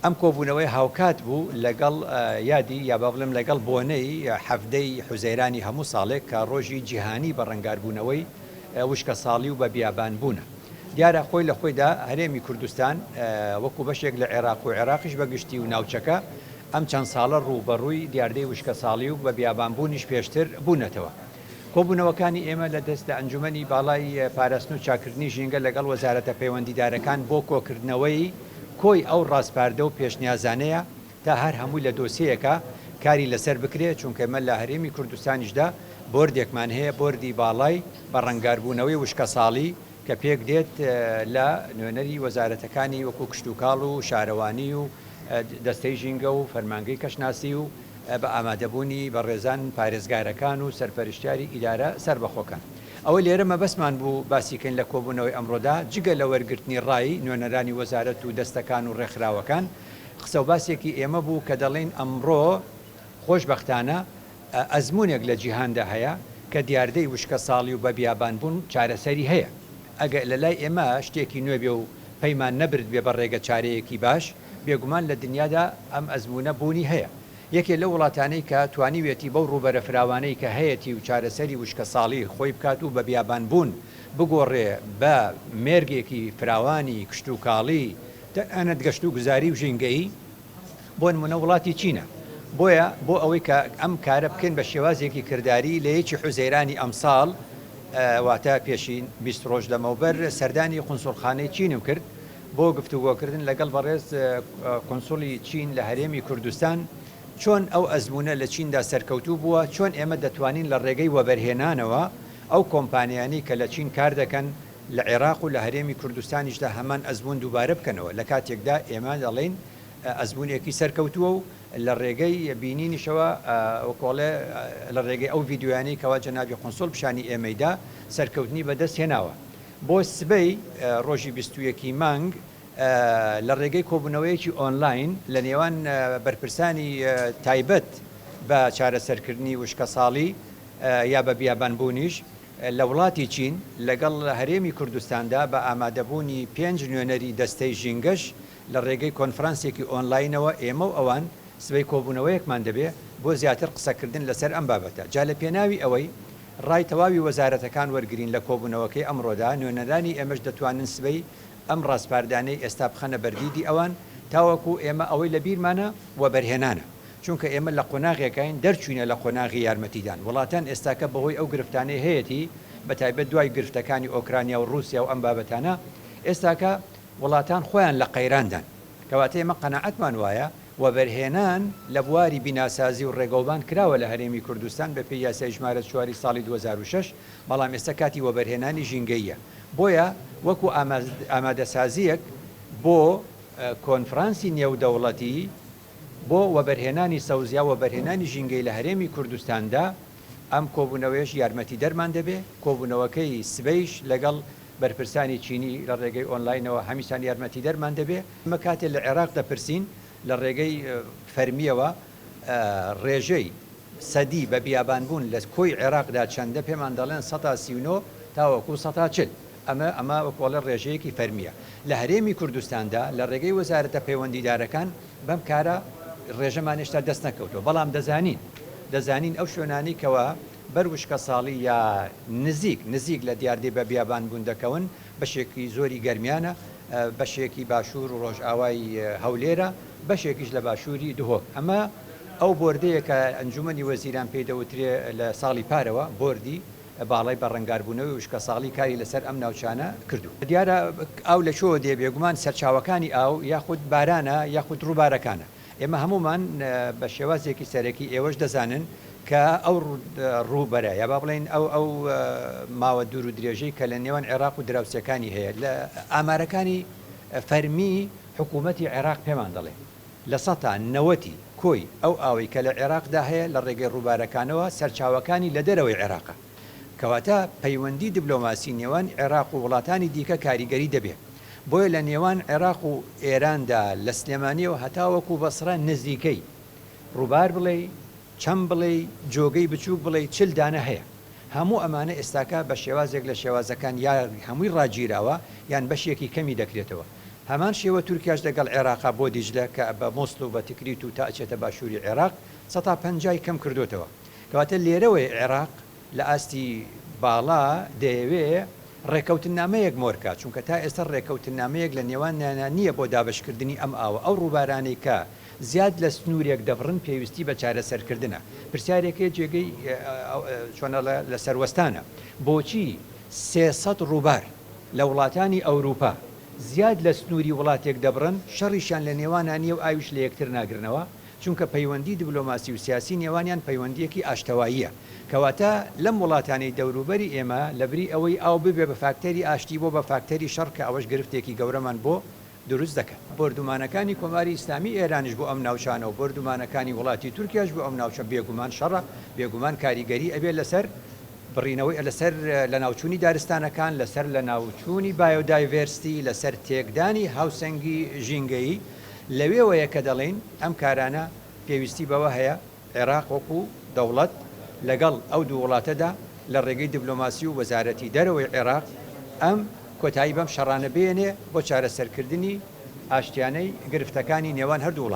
ئەم کۆبوونەوەی هاوکات بوو لەگەڵ یادی یا با بڵێم لەگەڵ بۆنەی حەڤدەی حوزەیرانی هەموو ساڵێک کە ڕۆژی جیهانی بەڕەنگاربوونەوەی وشکەساڵی و بە بیابانبوونە. دیارە خۆی لە خۆیدا هەرێمی کوردستان وەکو بەشێک لە عێراق و عێراقیش بە گشتی و ناوچەکە ئەم چەند ساڵە ڕووبەڕووی دیاردەی وشکەساڵی و بە بیابانبوونیش پێشتر بوونەتەوە. کۆبوونەوەکانی ئێمە لە دەست لە ئەنجومەنی باڵای پاراستن و چاککردنی ژینگە لەگەڵ وەزارەتە پەیوەندیدارەکان بۆ کۆکردنەوەی کۆی ئەو ڕاسپاردە و پێشنیازانەیە تا هەر هەمووی لە دۆسیەیەکا کاری لەسەر بکرێ، چونکە ئێمە لە هەرێمی کوردستانیشدا بۆردێکمان هەیە، بۆردی باڵای بەڕەنگاربوونەوەی وشکەساڵی کە پێکدێت لە نوێنەری وەزارەتەکانی وەکو کشتوکاڵ و شارەوانی و دەستەی ژینگە و فەرمانگەی کەشناسی و بە ئامادەبوونی بەڕێزان پارێزگارەکان و سەرپەرشتیاری ئیدارە سەربەخۆکان. ئەوەی لێرە مەبەستمان بوو باسی کەین لە کۆبوونەوەی ئەمڕۆدا، جگە لە وەرگرتنی ڕای نوێنەرانی وەزارەت و دەستەکان و ڕێکخراوەکان، قسەوباسێکی ئێمە بوو کە دەڵێین ئەمڕۆ خۆشبەختانە ئەزموونێک لە جیهاندا هەیە کە دیاردەی وشکەساڵی و بەبیابانبوون چارەسەری هەیە. ئەگەر لە لای ئێمە شتێکی نوێ بێ و پەیمان نەبردبێ بە ڕێگە چارەیەکی باش، بێگومان لە دنیادا ئەم ئەزموونە بوونی هەیە. یەکێ لەو وڵاتانەی کە توانیویەتی بەو ڕووبەرە فراوانەی کە هەیەتی و چارەسەری وشکەساڵی خۆی بکات و بەبیابانبوون بگۆڕێ بە مێرگێکی فراوانی کشتوکاڵی، تەنانەت گەشتوگوزاری و ژینگەیی، بۆ نموونە وڵاتی چینە. بۆیە بۆ ئەوەی کە ئەم کارە بکەین بە شێوازێکی کرداری لە یەکی حوزەیرانی ئەمساڵ واتە پێشی 20 ڕۆژ لەمەوبەر سەردانی قونسوڵخانەی چینم کرد بۆ گفتوگۆکردن لەگەڵ بەڕێز قونسوڵی چین لە هەرێمی کوردستان چۆن ئەو ئەزموونە لە چیندا سەرکەوتوو بووە، چۆن ئێمە دەتوانین لە ڕێگەی وەبەرهێنانەوە ئەو کۆمپانیانەی کە لە چین کار دەکەن لە عێراق و لە هەرێمی کوردستانیشدا هەمان ئەزموون دووبارە بکەنەوە، لە کاتێکدا ئێمە دەڵێین ئەزموونێکی سەرکەوتووە و لە ڕێگەی بینینیشەوە وەکۆڵێ لە ڕێگەی ئەو ڤیدیۆیانەی کەوا جەنابی قونسوڵ پیشانی ئێمەی دا سەرکەوتنی بەدەست هێناوە. بۆ سبەی ڕۆژی 21 ی مانگ لە ڕێگەی کۆبوونەوەیەکی ئۆنلاین لە نێوان بەرپرسانی تایبەت بە چارەسەرکردنی وشکەساڵی یا بە بیابانبوونیش لە وڵاتی چین لەگەڵ هەرێمی کوردستاندا بە ئامادەبوونی پێنج نوێنەری دەستەی ژینگەش لە ڕێگەی کۆنفرانسێکی ئۆنلاینەوە ئێمە و ئەوان سبەی کۆبوونەوەیەکمان دەبێ بۆ زیاتر قسەکردن لەسەر ئەم بابەتە جا لە پێناوی ئەوەی ڕای تەواوی وەزارەتەکان وەرگرین لە کۆبوونەوەکەی ئەمڕۆدا نوێنەرانی ئێمەش دەتوانن سبەی ئەم ڕاسپاردانەی ئێستا بخەنە بەردیدی ئەوان تاوەکو ئێمە ئەوەی لە بیرمانە وەبەرهێنانە. چونکە ئێمە لە قۆناغێکاین دەرچوینە لە قۆناغی یارمەتیدان وڵاتان ئێستاکە بەهۆی ئەو گرفتانەی هەیەتی بەتایبەت دوای گرفتەکانی ئۆکرانیا و ڕوسیا و ئەم بابەتانە ئێستاکە وڵاتان خۆیان لە قەیراندان کەواتە ئێمە قەناعەتمان وایە وەبەرهێنان لە بواری بیناسازی و ڕێگەوبان کراوە لە هەرێمی کوردستان بەپێی یاسای ژمارە چواری ساڵی 2006 بەڵام ئێستا کاتی وەبەرهێنانی ژینگەییە بۆیە وەکو ئامادەسازیەک بۆ کۆنفرانسی نێودەوڵەتی بۆ وەبەرهێنانی سەوز یا وەبەرهێنانی ژینگەی لە هەرێمی کوردستاندا، ئەم کۆبوونەوەیەش یارمەتیدەرمان دەبێ، کۆبوونەوەکەی سبەیش لەگەڵ بەرپرسانی چینی لە ڕێگەی ئۆنلاینەوە هەمیسان یارمەتیدەرمان دەبێ. ئێمە کاتێ لە عێراق دەپرسین لە ڕێگەی فەرمییەوە ڕێژەی سەدی بە بیابانبوون لە کۆی عێراقدا چەندە، پێمان دەڵێن 39% تاوەکوو 40%. ئەمە ئەمە وەکو ئەڵێ ڕێژەیەکی فەرمییە. لە هەرێمی کوردستاندا لە ڕێگەی وەزارەتە پەیوەندیدارەکان بەم کارە ڕێژەمان هێشتا دەست نەکەوتووە، بەڵام دەزانین دەزانین ئەو شوێنانەی کەوا بەر وشکەساڵی یا نزیک نزیک لە دیاردەی بە بیابان بوون دەکەون بەشێکی زۆری گەرمیانە، بەشێکی باشوور و ڕۆژئاوای هەولێرە، بەشێکیش لە باشووری دهۆک. ئەمە ئەو بۆردەیە کە ئەنجوومەنی وەزیران پێی دەوترێ لە ساڵی پارەوە بۆردی باڵای بەرەنگاربوونەوەی وشکەساڵی کاری لەسەر ئەم ناوچانە کردووە. دیارە ئاو لە کوێوە دێ؟ بێگومان سەرچاوەکانی ئاو یاخود بارانە یاخود ڕووبارەکانە. ئێمە هەموومان بە شێوازێکی سەرەکی ئێوەش دەزانن کە ئەو ڕووبەرە یا با بڵێین ئەو ئەو ماوە دوور و درێژەی کە لە نێوان عێراق و دراوسێکانی هەیە لە ئامارەکانی فەرمی حکوومەتی عێراق پێمان دەڵێ 90% ی کۆی ئەو ئاوەی کە لە عێراقدا هەیە لە ڕێگەی ڕووبارەکانەوە سەرچاوەکانی لە دەرەوەی عێراقە. کەواتە پەیوەندی دبلۆماسی نێوان عێراق و وڵاتانی دیکە کاریگەری دەبێ. بۆیە لە نێوان عێراق و ئێراندا لە سلێمانیەوە هەتاوەکو بەسڕە نزیکەی ڕووبار بڵێی، چەم بڵێی، جۆگەی بچووک بڵێی 40 دانە هەیە. هەموو ئەمانە ئێستاکە بە شێوازێک لە شێوازەکان یا هەمووی ڕاگیراوە یان بەشێکی کەمی دەکرێتەوە. هەمان شێوە تورکیاش لەگەڵ عێراقا بۆ دیجلە کە بە موسڵ و بە تکریت و تا ئەچێتە باشووری عێراق سەتا پەنجای کەم کردۆتەوە. کەواتە لێرەوەیە عێراق لە ئاستی باڵا دەیەوێ ڕێکەوتننامەیەک مۆر کا، چونکە تا ئێستا ڕێکەوتننامەیەک لە نێوانیانا نییە بۆ دابەشکردنی ئەم ئاوە، ئەو ڕووبارانەی کە زیاد لە سنوورێک دەبڕن پێویستی بە چارەسەرکردنە. پرسیارێک هەیە جێگەی چۆنەڵێ لەسەروەستانە، بۆچی 300 ڕووبار لە وڵاتانی ئەوروپا زیاد لە سنووری وڵاتێک دەبڕن، شەڕیشیان لە نێوانا نییە و ئاویش لە یەکتر ناگرنەوە؟ چونکە پەیوەندی دبلۆماسی و سیاسی نێوانیان پەیوەندییەکی ئاشتەواییە. کەواتە لەم وڵاتانەی دەوروبەری ئێمە لەبری ئەوەی ئاو ببێ بە فاکتەری ئاشتی بۆ بە فاکتەری شەڕ کە ئەوەش گرفتێکی گەورەمان بۆ دروست دەکات. بۆردومانەکانی کۆماری ئیسلامی ئێرانیش بۆ ئەم ناوچانە و بۆردومانەکانی وڵاتی تورکیاش بۆ ئەم ناوچە بێگومان شەڕە، بێگومان کاریگەری ئەبێ لەسەر بڕینەوەی لەسەر لەناوچوونی دارستانەکان، لەسەر لەناوچوونی بایۆدایڤێرستی، لەسەر تێکدانی هاوسەنگی ژینگەیی، لەوێوەیە کە دەڵێین ئەم کارانە پێویستی بەوە هەیە عێراق وەکو دەوڵەت لەگەڵ ئەو دوو وڵاتەدا لە ڕێگەی دبلۆماسی و وەزارەتی دەرەوەی عێراق ئەم کۆتایی بەم شەڕانە بێنێ بۆ چارەسەرکردنی ئاشتیانەی گرفتەکانی نێوان هەردوو وڵات.